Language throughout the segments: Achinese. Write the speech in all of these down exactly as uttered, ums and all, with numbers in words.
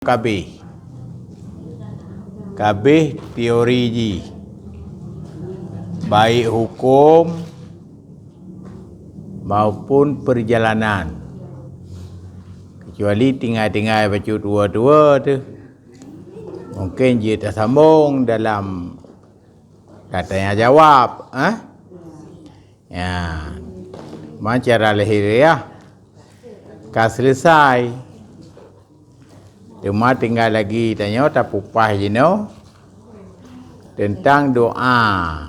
kabeh. Kabeh teori jih, baik huköm maupun peurjalanan. Kecuali tinggai-tinggai bacut dua-dua tu. Mungkin jeuet tasambong dalam tanya jawab, eh? Ya. Ma cara lahiriah ka selesai. Teuma tinggai lagi tanyoe tapupah jinoe teuntang doa.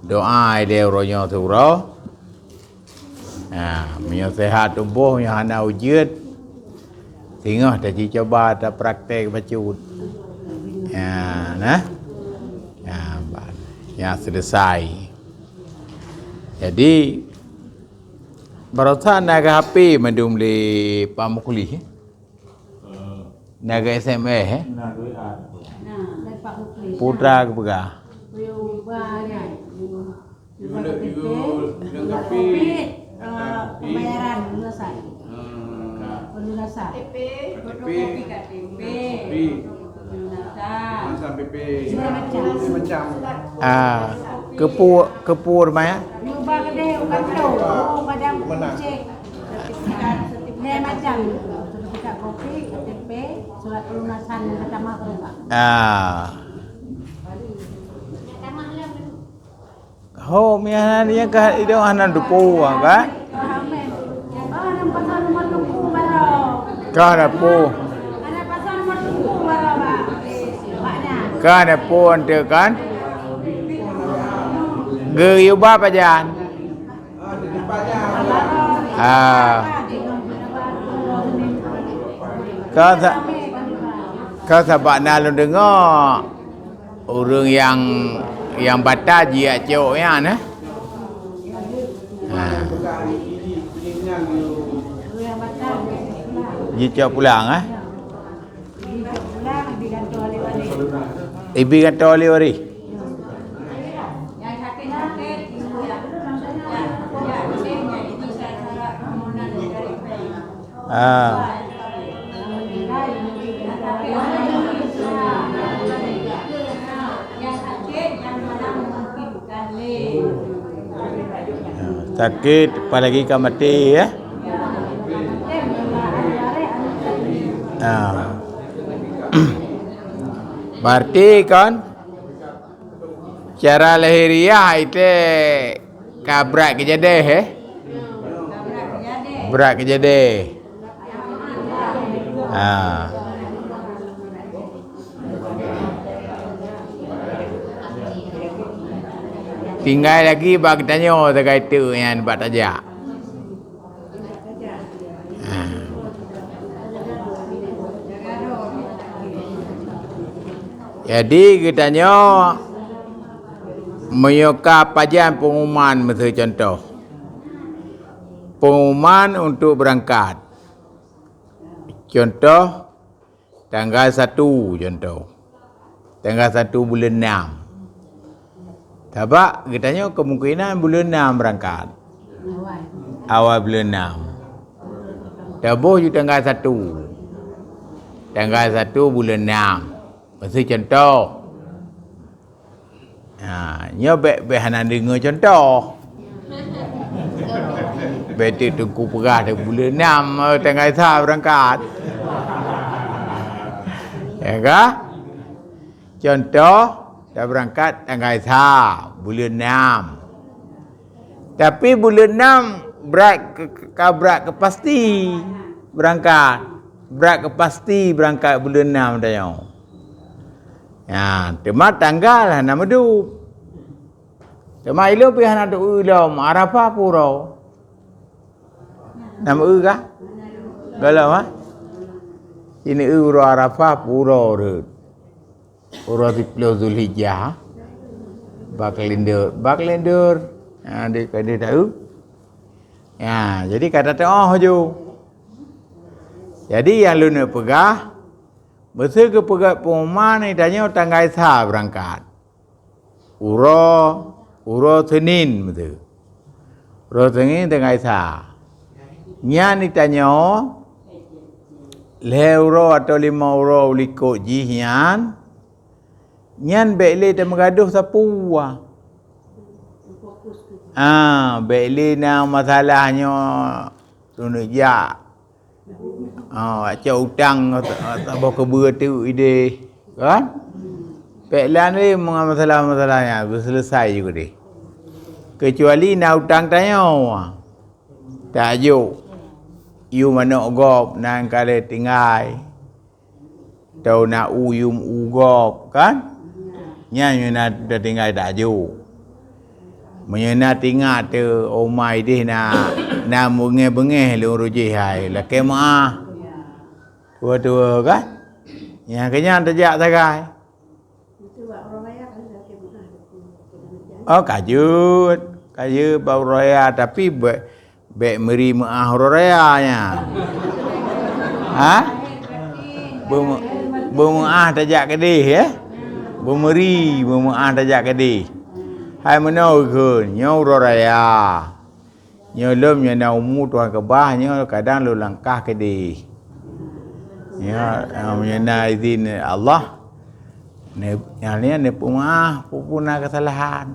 Doa ilée uroe nyoe siuroe. Ha, meunyoe sehat tuboh, meunyoe hana ujeut, singoh tajicoba tapraktek bacut. Ha, nah. Ha, ba-, nyan selesai. Jadi, barosa na ka H P mandum lé Pak Mukli. Na ka S M S, eh? Putra geupeugah. Pembayaran lunasan. Pelunasan. P P. Fotokopi K T P. Pelunasan. Pelunasan P P. Segala macam. Segala macam. Ah, keupeue, keupeue maya? Nyuba keudeh u kantor, u badan cek. Lhèe macam. Sertifikat kopi, K T P, surat pelunasan tamah berupa. Ah. Ho, meunan nyang ka idong hana teupeu kan? Ka na po. Ka na po ente kan? Geuyue ba pajan? Ah. Ka sa-, ka sabab na lôn deungoe. Ureuëng nyang, nyang batat jijak cok nyan, eh? Ha. Jicok pulang, eh? Ibi gantoe lé waréh. Ah. Sakét, apalagi ka maté, ya. Ah. Berarti kan Cara lahiriah itu ka brat keujadeh, eh? Brat keujadeh. Ha. Tinggai lagi bak geutanyoe sagai teuk nyan bak tajak. Ha. Jadi geutanyoe meunyoe ka pajan pengumuman, miseu contoh, pengumuman untuk beurangkat. Contoh, tanggai satu contoh. Tanggai satu buleuen nam. Sabab geutanyoe kemungkinan buleuen nam beurangkat. Awai buleuen nam. Taboh ju tanggai satu. Tanggai satu buleuen nam. Miseu contoh. Ha, nyoe bék, bék hana deungoe contoh. Bék teuk teungku peugah di buleuen nam, eh, tanggai sa beurangkat. Ya ka? Contoh, tabeurangkat tanggai sa buleuen nam. Tapi buleuen nam brat ke, ka brat keu pasti beurangkat. Brat keu pasti beurangkat buleuen nam tanyoe. Nyan, teuma tanggai hana meudup. Teuma ilôn pih hana teu-eu lom, Arafah peue uroe. Na meu-eu kah? Gohlom, ha? Ini eu uroe Arafah peue uroe rhot. Uroe siplôh Zulhijjah. Bak kalender, bak kalender. Ha, di, di tahu. Ya, jadi ka tateu'oh ju. Jadi nyang lôn peugah, miseu geupeugah pengumuman tanyoe tanggai sa beurangkat. Uroe, uroe Senin miseu. Uroe Senin tanggai sa. Nyan tanyoe lhèe uroe atau limong uroe u likot jih nyan, nyan bèk lé tameugadôh sapeue. Ah, bèk lé na masalah nyoe teuneuk jak. Ah, cok utang saboh keubeue teuk idéh, kan? Bèk lé meungon masalah-masalah nyan beuseuleusai ju keudéh. Keucuali na utang tanyoe, tajok yue manok gob nan ka lheueh tinggai. Tau na u yum u gob, kan? Nyan meunyoe na teutinggai tajok. Meunyoe na tingat teu oma idéh na, na beungéh-beungéh lôn rujih hai, lakèe meu'ah. Tuwo-tuwo, kan? Nyang keu nyan tajak sagai. Oh, ka jeuet. Ka jeuet bak uroe raya, tapi bèk, bèk meuri meu'ah uroe raya nyan. Ha? Beumeu-, beumeu'ah tajak keudéh, ya? Beumeuri, beumeu'ah tajak keudéh. Hai meunoe kheun, nyoe uroe raya. Nyoe lom nyoe na umu Tuhan keubah, nyoe kadang lôn langkah keudéh. Nyoe, eh, meunyoe na izin Allah, ne-, nyang nyan neupeumeu'ah peue-peue na keusalahan.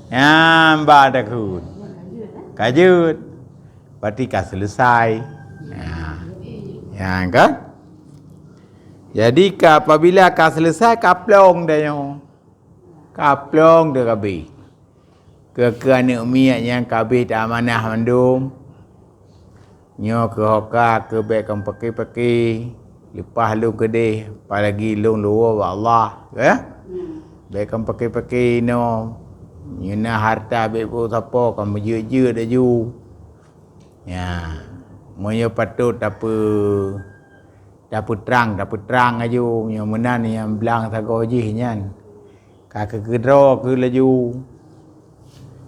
Nyan ba takheun. Ka jeuet. Berarti ka seuleusai. Nyan. Nyan kan? Jadi ka, apabila ka seuleusai, ka plong tanyoe. Ka plong teuh ka abéh. Keu, keu aneuk miet nyang ka abéh teuamanah mandum. Nyoe keu hoka keu bèk kon peuké-peuké, leupah lôn keudéh, apalagi lôn luwoe bak Allah, ya. Bèk kon peuké-peuké inoe. Nyoe na hareuta bèk beusapo, kon meujeuet-jeuet laju. Ya, meunyoe patôt tapeu-, tapeutrang, tapeutrang laju, meunyoe meunan nyang blang sagoe jih nyan ka keu keudroe keu laju.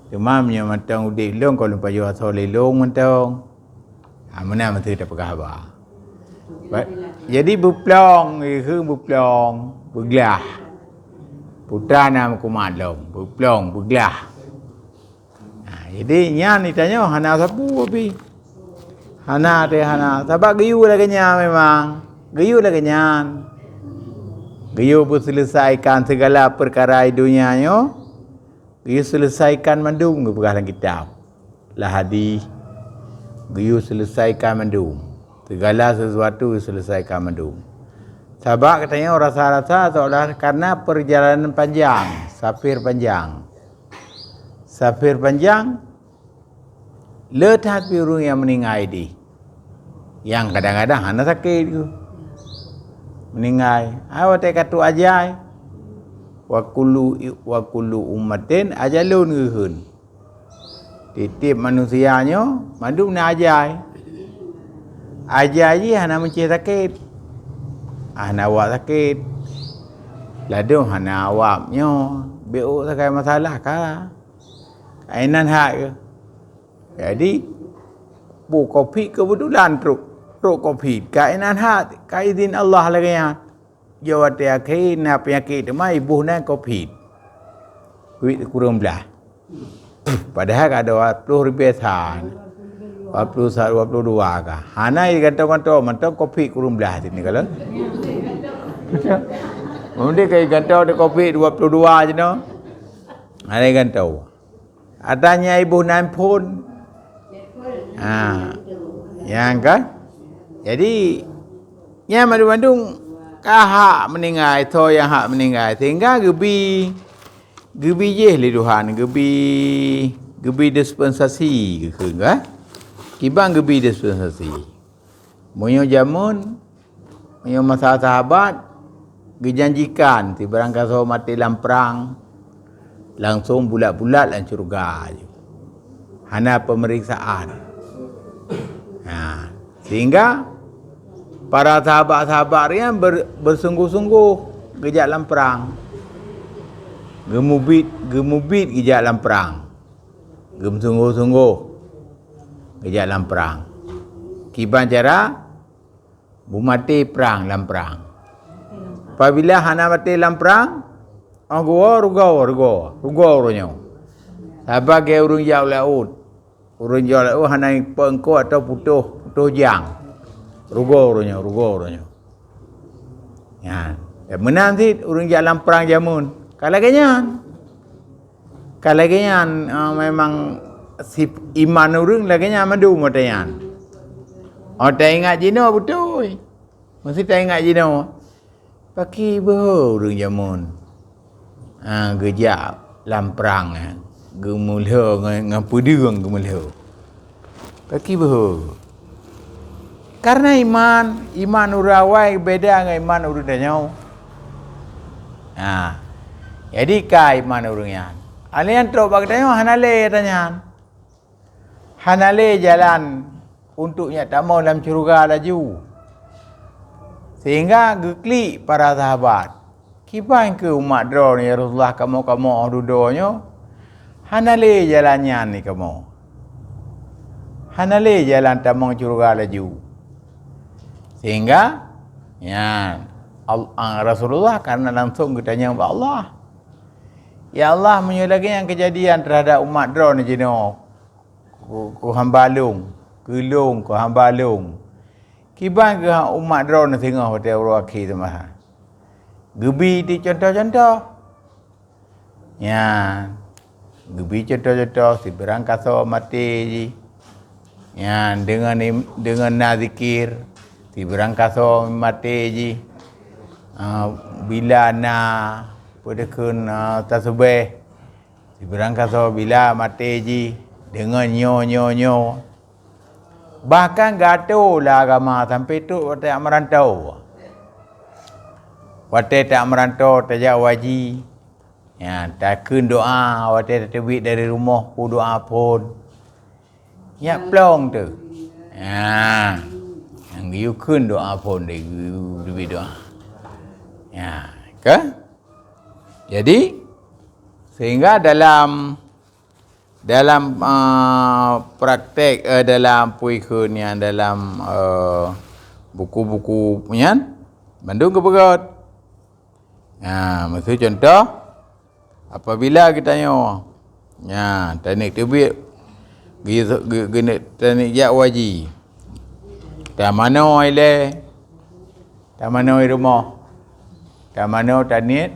Teuma meunyoe mantong udép lôn, kon lôn pajoh asoe lé lôn mantong. Ha, meunan meusti tapeugah haba. Ba-, jadi beuplong, geukheun beuplong, beuglah. Putra na meukumat lom, beuplong, beuglah. Ha, jadi nyan geutanyoe hana sapeue pih. Hana teuh hana. Sabab geuyue lagèe nyan memang. Geuyue lagèe nyan. Geuyue beuseuleusaikan segala peukara di donya nyoe. Geuyue seuleusaikan mandum geupeugah lam kitab. Lam hadih. Geuyue seuleusaikan mandum. Segala sesuatu seuleusaikan mandum. Sabab geutanyoe rasa-rasa seolah karena perjalanan panjang, safir panjang. Safir panjang, le that pih ureueng nyang meuninggai dih. Nyang kadang-kadang hana sakét geuh. Meuninggai. Hai watèe ka trok ajai. Wa kullu, wa kullu ummatin ajalun geukheun. Tiep-tiep manusia nyoe mandum na ajai. Ajai jih hana meucéh sakét. Hana awak sakét. Ladôm hana awak nyoe. Beuôt sagai masalah ka. Kainan hak ke. Jadi, bu covid kebetulan trok. Trok covid. Kainan hak, ka izin Allah lagèe nyan. Jawatée akhé na peunyakét teuma iboh nan covid. Covid kureueng blaih. Padahai ka ada dua puluh ribée sa. Dua puluh sa-, dua puluh dua ka. Hana iganto-ganto mantong covid kureueng blaih sini kalau. Mungkin ka iganto ada covid dua puluh dua je no. Hana iganto. Ata nyang iboh nan phon. Ha. Nyang kan? Jadi, nyan mandum-mandum ka hak meuninggai, soe nyang hak meuninggai. Sehingga geubi, geubi jih lé Tuhan, geubi, geubi dispensasi geukheun kan? Kiban geubi dispensasi. Meunyoe jameun, meunyoe masa sahabat, geujanjikan sibarang gasoe maté lam prang, langsong bulat-bulat lam syeuruga aju. Hana peumeriksaan. Nah, sehingga para sahabat-sahabat nyan ber-, beusunggoh-sunggoh geujak lam prang. Geumubiet, geumubiet geujak lam prang. Geusunggoh-sunggoh geujak lam prang. Kiban cara beumaté prang lam prang. Apabila hana maté lam prang, oh, geuwoe rugoe, rugoe, rugoe uroe nyoe. Saban lagée ureuëng jak u laôt. Ureuëng jak u laôt hana ipeungkot atau putôh, putôh jang. Rugoe uroe nyoe, rugoe uroe nyoe. Nyan. Dan meunan cit ureuëng jak lam prang jameun. Ka lagée nyan. Ka lagée nyan, eh, memang si iman ureuëng lagée nyan mandum watée nyan. Oh, taingat jinoe beutôi. Meusti taingat jinoe. Pakri beuhe ureuëng jameun, ha, geujak lam prang, ha, geumeulhö ngon, ngon peudeueng geumeulhö. Pakri beuhe. Karena iman, iman ureuëng awai beda ngon iman ureuëng tanyoe. Ha. Jadi ka iman ureuëng nyan. Alèh nyan trok bak geutanyoe hana lé ata nyan. Hana lé jalan untuk nyak tamong lam syeuruga laju. Sehingga geuklik para sahabat, "Kiban keu umat droeneuh, ya Rasulullah, kamoe-kamoe dudoe nyoe? Hana lé jalan nyan di kamoe. Hana lé jalan tamong syeuruga laju." Sehingga, nyan, Al-, ah, Rasulullah karena langsung geutanyong bak Allah, "Ya Allah, meunyoe lagée nyan keujadian terhadap umat droeneuh jinoe, keu, keu hamba lôn, keu lôn, keu hamba lôn, kiban keu umat droeneuh singoh watée uroe akhé teuma?" Geubi cit contoh-contoh. Nyan, geubi contoh-contoh, sibeurangkasoe maté jih. Nyan, deungon im-, deungon na zikir, sibeurangkasoe maté jih. Ah, bila na, peue dikheun, ah, tasubeh, sibeurangkasoe bila maté jih, deungon nyoe, nyoe, nyoe. Bahkan geuatô lé agama sampai trok watée meurantau. Watée tameurantau, tajak haji, ya, takheun doa watée tateubiet dari rumoh, peue doa phon. Nyak plong teuh. Ya. Nyang geuyue kheun doa phon deh, geuyue teubiet doa. Ya, kan? Jadi, sehingga dalam Dalam, ah, praktek, eh, dalam puikheun nyan, dalam, eh, buku-buku nyan, mandum geupeugöt. Nah, miseu contoh, apabila geutanyoe, nya, taneuk teubiet, geu-, geu-, geuneuk taneuk jak haji. Tamanoe ilée, tamanoe rumoh, tamanoe taniet,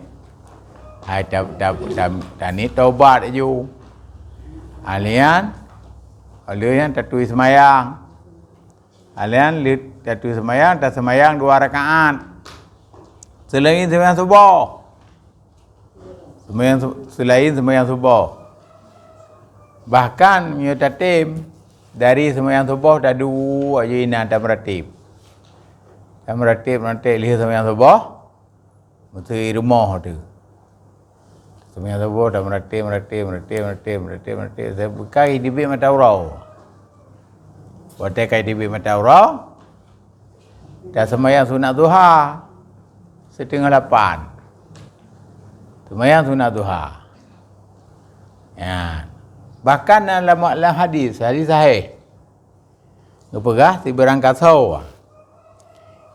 hai ta-, ta-, ta-, taniet tobat laju. Alèh nyan, alèh nyan tatui seumayang. Alèh nyan lheueh tatui seumayang, taseumayang dua rakaat. Seulaén seumayang suboh. Seumayang su-, seulaén seumayang suboh. Bahkan meunyoe tatem, dari seumayang suboh taduek aju inan tameuratéb. Tameuratéb, meuratéb lheueh seumayang suboh, meuseu i rumoh teuh. Seumayang suboh tameuratéb, meuratéb, meuratéb, meuratéb, meuratéb, meuratéb. Sampoe ka teubiet mata uroe. Watée ka teubiet mata uroe, taseumayang sunat duha siteungoh lapan. Seumayang sunat duha. Ya. Bahkan lam, lam hadis, hadis sahih, geupeugah sibeurangkasoe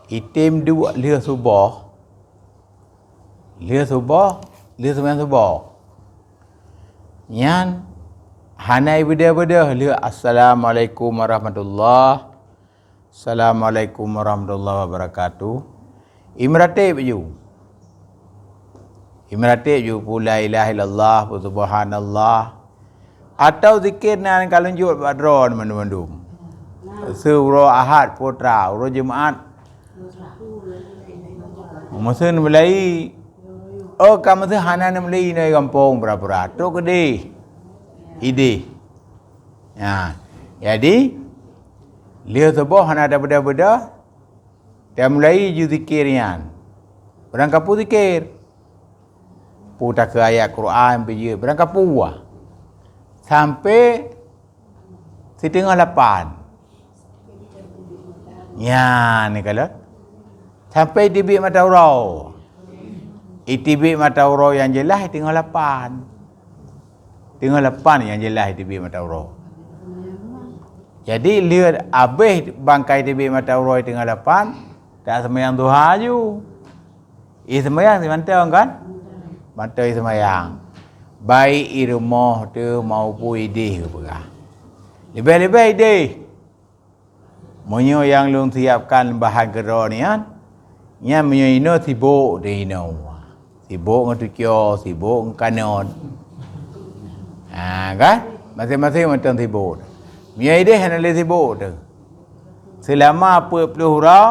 item duek lheueh suboh, lheueh suboh, lheueh seumayang suboh. Nyan hana ibeudôh-beudôh lheueh, "Assalamualaikum warahmatullah. Assalamualaikum warahmatullahi wabarakatuh." Imeuratéb ju. Imeuratéb ju, peue la ilaha illallah, peue subhanallah. Atau zikir nan ka lheueh jeuet bak droe mandum-mandum. Seuroe Ahad putra, uroe Jumat. Meuseu neumulai, oh, ka meuseu hana neumulai nyoe gampông pura-pura. Trok keudeh. Ideh. Ya. Jadi, lheueh suboh hana tabeudôh-beudôh, tamulai ju zikir nyan. Barangkapeue zikir? Peue takheun ayat Quran, peue jeuet, barangkapeue. Sampai siteungoh lapan. Nyan, ni kalon. Sampai teubiet mata uroe. Iteubiet mata uroe nyang jeulaih teungoh lapan. Teungoh lapan nyang jeulaih iteubiet mata uroe. Jadi, lheueh abéh bangkai teubiet mata uroe teungoh lapan, taseumayang duha ju. Ih seumayang si mantong kan? Mantong ih seumayang. Baik i rumoh teuh maupun ideh geupeugah. Leubeh-leubeh ideh. Meunyoe nyang lôn siapkan bahan keudroe nyan, nyan meunyoe inoe sibok teuh inoe. Sibok ngon tuco, sibok ngon kanot. Ha, kan? Maséng-maséng mantong sibok. Meunyoe ideh hana lé sibok teuh. Seulama peuet ploh uroe,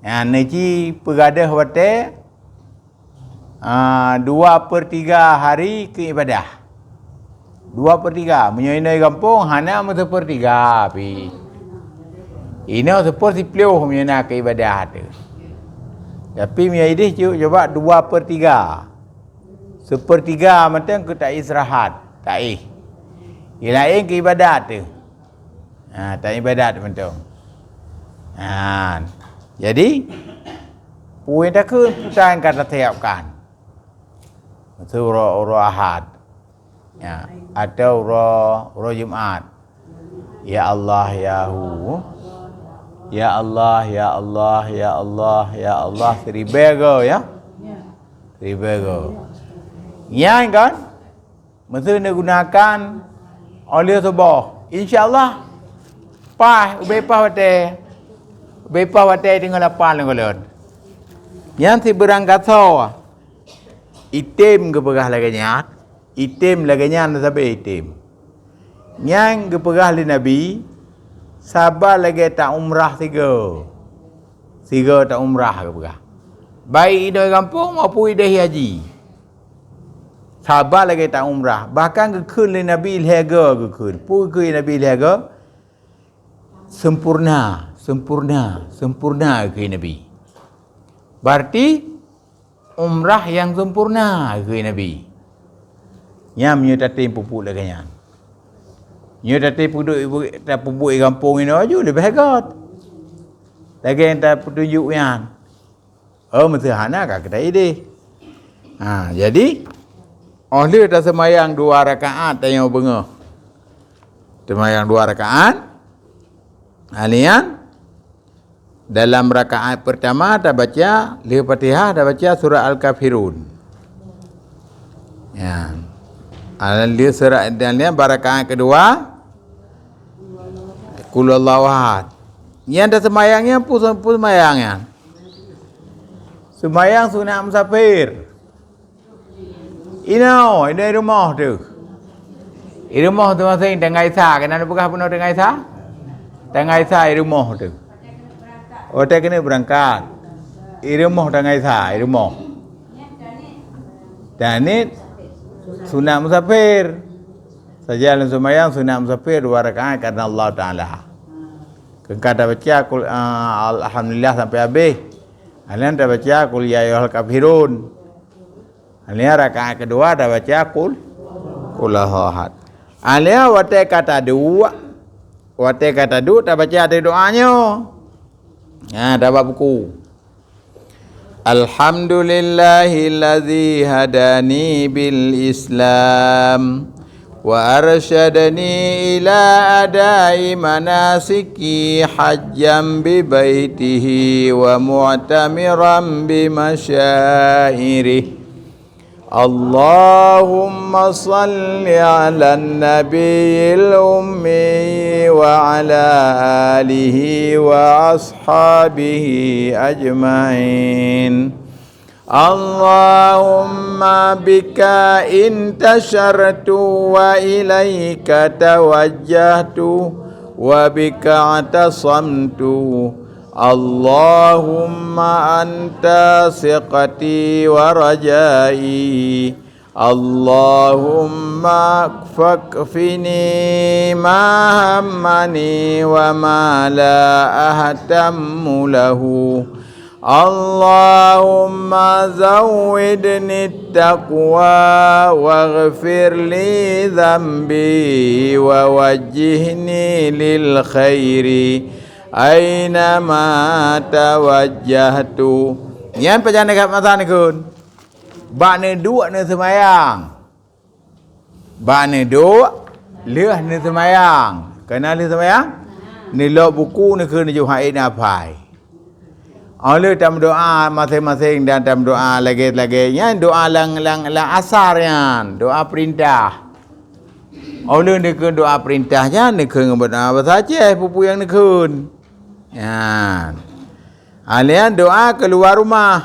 nyan neuci peugadôh watée, ah, dua per tiga hari keu ibadah. Dua per tiga. Meunyoe inoe gampông, hana meuseupertiga pih. Inoe seuper siploh meunyoe na keu ibadah teuh. Tapi meunyoe ideh cu-, cuba dua per tiga. Seupertiga mantong keu taistirahat, taéh. Nyang laén keu ibadat teuh. Ha, taibadat mantong. Ha, jadi, peue takheun peue nyang ka tasiapkan. Meuseue uroe, uroe Ahad. Ya, atau uroe, uroe Jumat. Ya Allah, ya Hu. Ya Allah, ya Allah, ya Allah, ya Allah, siribèe goe, ya. Siribèe goe. Nyan kan? Meuseue neugunakan óh lheueh suboh. Insya Allah, paih, ubé paih watèe. Ubé paih watèe teungoh lapan lôn kalon. Nyan sibeurang gasoe. Item geupeugah lagèe nyan. Item lagèe nyan sabe item. Nyan geupeugah lé Nabi, saba lagèe ta-umrah sigoe. Sigoe ta-umrah geupeugah. Baik ideh gampông maupun ideh haji. Saba lagèe ta-umrah. Bahkan geukheun lé Nabi lhèe goe geukheun. Peue geukheun Nabi lhèe goe? Sempurna, sempurna, sempurna geukheun Nabi. Berarti umrah nyang sempurna geukheun Nabi. Nyan meunyoe tatem peubuet lagèe nyan. Nyoe tatem peuduek, tapeubuet gampông inoe aju leubeh göt. Lagèe nyang tapeutunjuk nyan. Oh, meuseue hana ka kita ideh. Ha, jadi, óh lheueh taseumayang dua rakaat tanyoe beungoh. Seumayang dua rakaat. Ha, nyan, dalam rakaat pertama tabaca, lheueh Fatihah tabaca surat Al-Kafirun. Ya. Ha, lheueh surat, dan nyan bak rakaat keudua, Qul Huwallahu Ahad. Nyan taseumayang nyan peue, peue seumayang nyan? Seumayang sunat musafir. Inoe, inoe i rumoh teuh. I rumoh teuh maséng tanggai sa, keunan peugah bunoe tanggai sa? Tanggai sa i rumoh teuh. Watèe keuneuk beurangkat. I rumoh tanggai sa, i rumoh. Dan nyan sunat musafir. Sajan lôn seumayang sunat musafir dua rakaat karena Allah Taala. Keu ka tabaca kul, ah, alhamdulillah sampai habéh. Nyan tabaca qul ya ayyuhal kafirun. Nyan rakaat keudua tabaca qul, qul huwallahu ahad. Nyan watèe ka taduek, watèe ka taduek tabaca ateueh doa nyoe. Nah, tabak buku. Alhamdulillahilladzi hadani bil Islam wa arsyadani ila adai manasiki hajjan bi baitihi wa mu'tamiran bi masyairih. Allahumma salli ala nabiyil ummi wa ala alihi wa ashabihi ajma'in. Allahumma bika intasyartu wa ilaika tawajjahtu wa bika atasamtu. Allahumma anta siqati wa rajai. Allahumma fakfini ma hammani wa ma la ahtammu lahu. Allahumma zawwidni taqwa waghfir li dzambi wa wajjihni lil khairi aina ma tawajjahtu. Nyan pajan dekat masa ni kun. Bak neuduek neuseumayang. Bak neuduek, lheueh neuseumayang. Keunan lheueh seumayang, neulok buku neukheun neujok hai nafai. Óh lheueh tameudoa maséng-maséng dan tameudoa lagèe-lagèe nyan, doa lam, lam, lam asar nyan, doa peurintah. Óh lheueh neukheun doa peurintah nyan, neukheun ngon bahasa Aceh peue-peue nyang neukheun. Nyan. Alèh nyan doa keuluwa rumoh.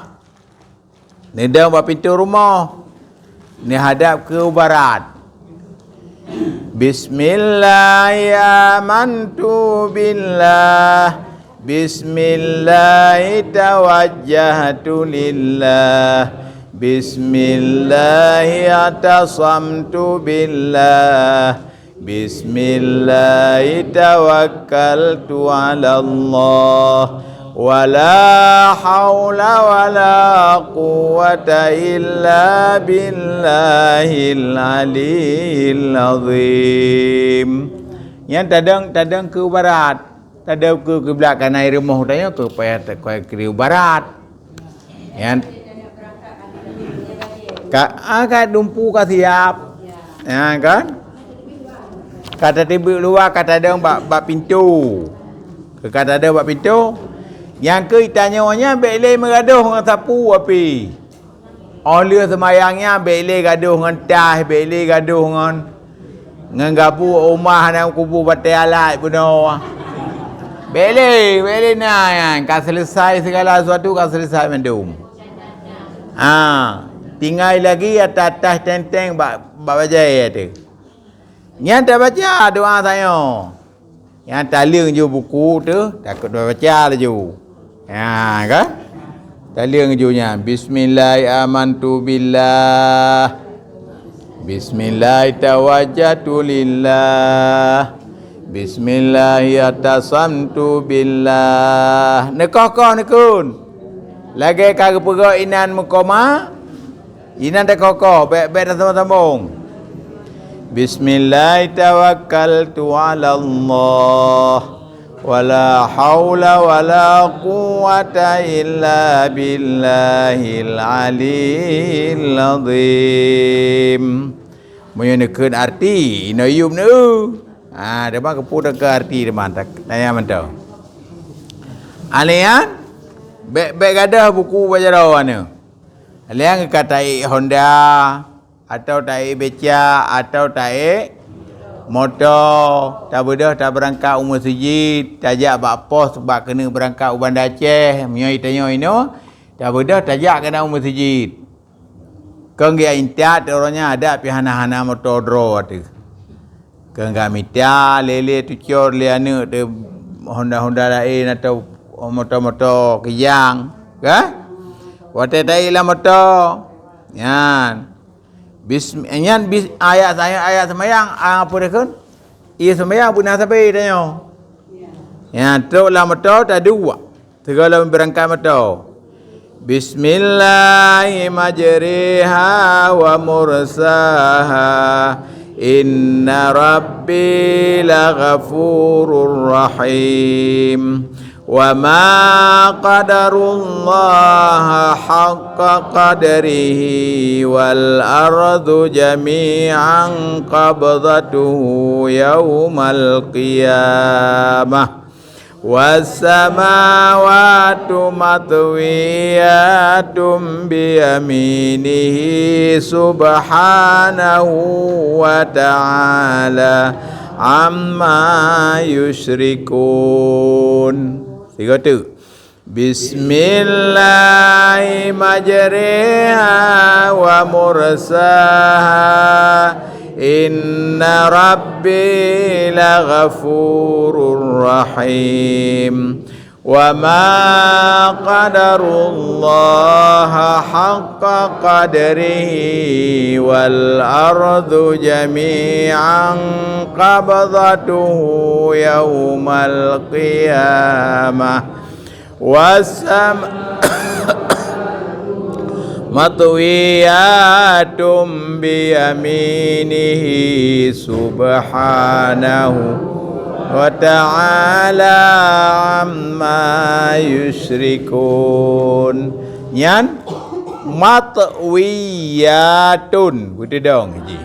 Neudong bak pintoe rumoh. Neuhadab keu barat. Bismillah, amantu billah. Bismillah, tawajjahtu lillah. Bismillah, atasamtu billah. Bismillah, tawakkaltu 'alallah. Wala haula wala quwwata illa billahil aliyyil azim. Nyan tadong, tadong keu barat. Tadong keu kiblat, kareuna rumoh tanyoe keu payah te-, keu barat. Nyan. Ka, ah, ka dumpeue ka siap. Ya kan? Ka tateubiet luwa, ka tadong bak, bak pintoe. Ka tadong bak pintoe. Nyang keu tanyoe nyan bèk lé meugadôh ngon sapeue api. Óh lheueh seumayang nyan bèk lé gadôh ngon taih, bèk lé gadôh ngon, ngon gabu, umah hana kubu batèe alat bunoe. Bèk lé, bèk lé na nyan, ka seuleusai sigala sesuatu, ka seuleusai mandum. Ha, tinggai lagi ata-, ataih teng-teng bak, bak bajèe teuh. Nyan tabaca doa tanyoe. Nyan taleueng ju buku teuh, takot tabaca laju. Ha, kan? Taleueng ju nyan. Bismillah, amantu billah. Bismillah, tawajjahtu lillah. Bismillah, atasamtu billah. Neukoh-koh neukheun. Lagèe ka geupeugah inan meuqamah, inan takoh-koh, bèk, bèk tasambong-sambong. Bismillah, tawakkaltu 'alallah. Wala haula wala quwwata illa billahil aliyyil azim. Meunyoe neukheun arti, inoe yum neu. Ha, teuma keupeue teuka arti teuma, tak, tanya mantong. Alèh nyan, bèk, bèk gadôh buku bak jaroe nyoe. Alèh nyan ka taék Honda, atau taék beca, atau taék moto, tabeudôh tabeurangkat u meuseujid, tajak bak pos bak keuneuk beurangkat u Banda Aceh, meunyoe tanyoe inoe, tabeudôh tajak keunan u meuseujid. Keu geujak intat, uroe nyan adat pih hana-hana moto droe ateueh. Keu geujak mita, lé-lé teucor lé aneuk teuh Honda-Honda laén atau moto-moto kijang, kan? Watèe taék lam moto, nyan. Bis-, nyan bis-, ayat, ayat, ayat seumayang, ah, peue takheun? Iya seumayang beuna sabe tanyoe. Nyan, trok lam moto taduek. Sigohlom beurangkat moto. Bismillah majriha wa mursaha. Inna rabbi laghafurur rahim. Wa ma qadarullaha haqqa qadrihi wal ardu jami'an qabdatuhu yaumal qiyamah. Wassamawati matwiyatun biyaminihi subhanahu wa ta'ala amma yusyrikun. Sigoe teuk. Bismillah majriha wa mursaha. Inna rabbi laghafurur rahim. Wa ma qadarullaha haqqa qadrihi wal ardu jami'an qabdatuhu yaumal qiyamah. Wassam-, matwiyatun biyaminihi subhanahu wa ta'ala amma yusyrikun. Nyan matwiyatun. Beutôi dong ji.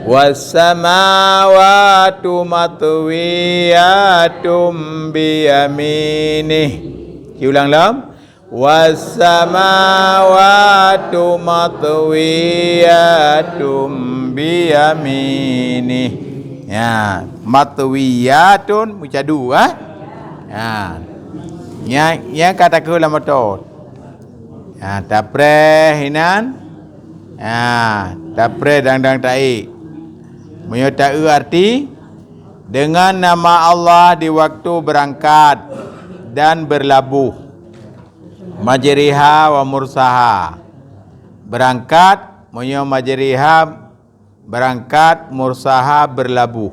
Wassamawati matwiyatun biyaminih. Siulang lom. "Was samawatu matwiyatum biyaminih." Ya, matwiyatun meucadu, eh? Ya. Nya, nya ka takheun lam moto. Ya, tapreh inan. Ya, tapreh dang-dang taék. Meunyoe taeu arti, dengan nama Allah di waktu berangkat dan berlabuh. Majriha wa mursaha. Berangkat, meunyoe majriha, berangkat, mursaha, berlabuh.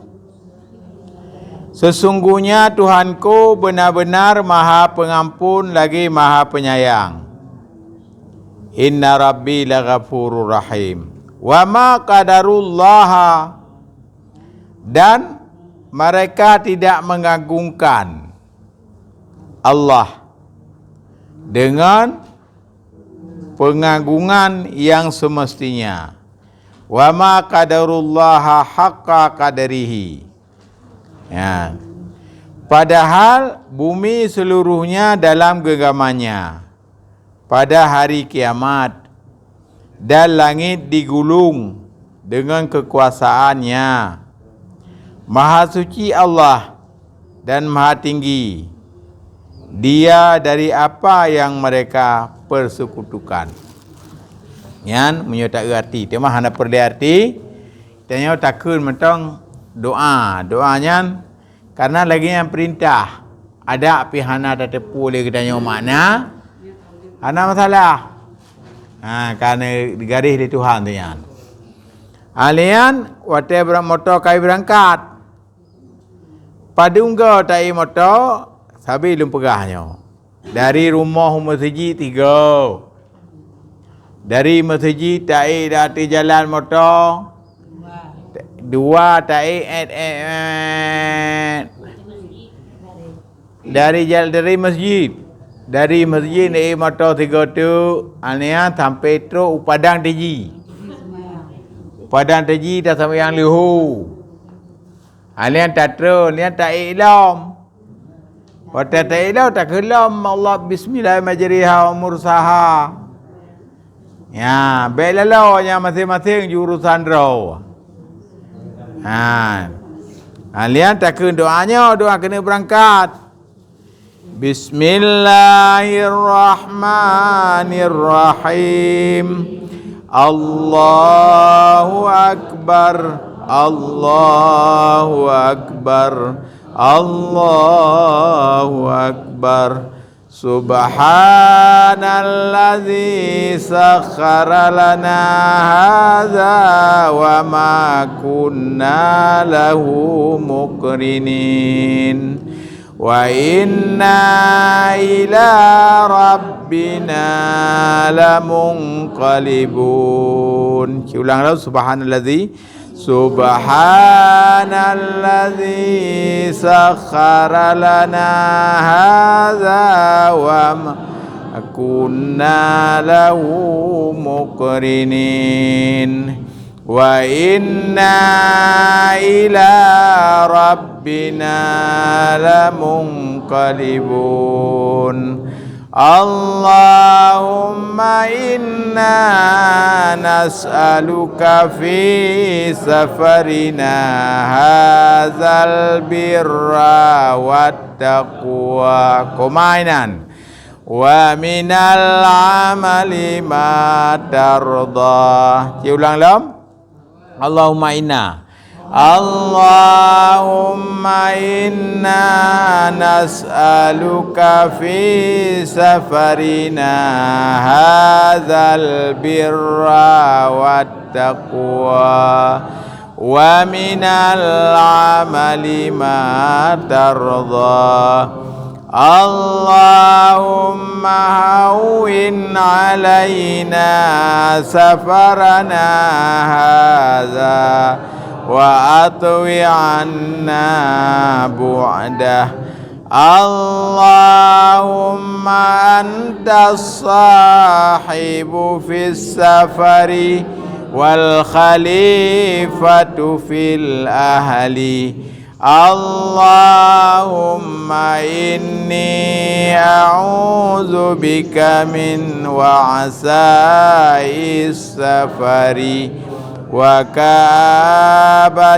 Sesungguhnya Tuhanku benar-benar Maha Pengampun lagi Maha Penyayang. Inna Rabbi laghafurur rahim. Wa ma qadarullaha, dan mereka tidak mengagungkan Allah dengan pengagungan yang semestinya. "Wa ma qadarullaha haqqa qadrihi." Ya. Padahal bumi seluruhnya dalam genggamannya pada hari kiamat, dan langit digulung dengan kekuasaannya. Maha suci Allah dan Maha Tinggi Dia dari apa yang mereka persekutukan. Nyan meunyoe taeu arti, teuma hana peureulée arti, tanyoe takheun mantong doa. Doa nyan karena lagée nyan peurintah. Adak pih hana tateupeue lé geutanyoe makna, hana masalah. Ha, ka neugaréh lé Tuhan tu nyan. Alian watée bra-, moto kai beurangkat. Padum goe taék moto, sabe lôn peugah nyoe. Dari rumoh u meuseujid tiga. Dari meuseujid taék di ateueh jalan moto, dua taék, et, et, et. Dari jal-, dari meuseujid. Dari meuseujid taék moto tiga teuk, aneuk sampai trok u padang tiji. Padang tiji taseumbahyang leuhô. Ha, nyan tatrön, nyan taék lom. Watée taék lom, takheun lom Allah, "Bismillah majriha wa mursaha." Ya, bék laloe nyan maséng-maséng ju urosan droe. Ha. Ha, nyan takheun doa nyoe, doa keuneuk beurangkat. Bismillahirrahmanirrahim. Allahu akbar. Allahu akbar. Allahu akbar. Subhanalladzi sakhkhara lana hadza wa ma kunna lahu muqrinin. Wa inna ila rabbina lamunqalibun. Siulang lom, subhanalladzi, subhanalladzi sakhkhara lana hadza wa ma kunna lahu muqrinin. Wa inna ila rabbina lamunqalibun. Allahumma inna nas'aluka fi safarina hadzal birra wat taqwa. Koma inan. Wa minal amali ma tardha. Siulang lom. Allahumma inna. Allahumma inna nas'aluka fi safarina hadzal birra wat taqwa wa minal amali ma tardha. Allahumma hawwin alaina safarana hadza wa atwi anna bu'dah. Allahumma antas sahibu fis safari wal khalifatu fil ahli. Allahumma inni a'udzubika min wa'sa'is safari wa ka'abatil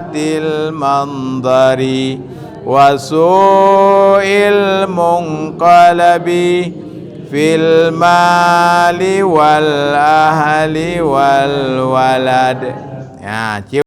mandhari wa su'il munqalabi fil mali wal ahli wal walad. Ya,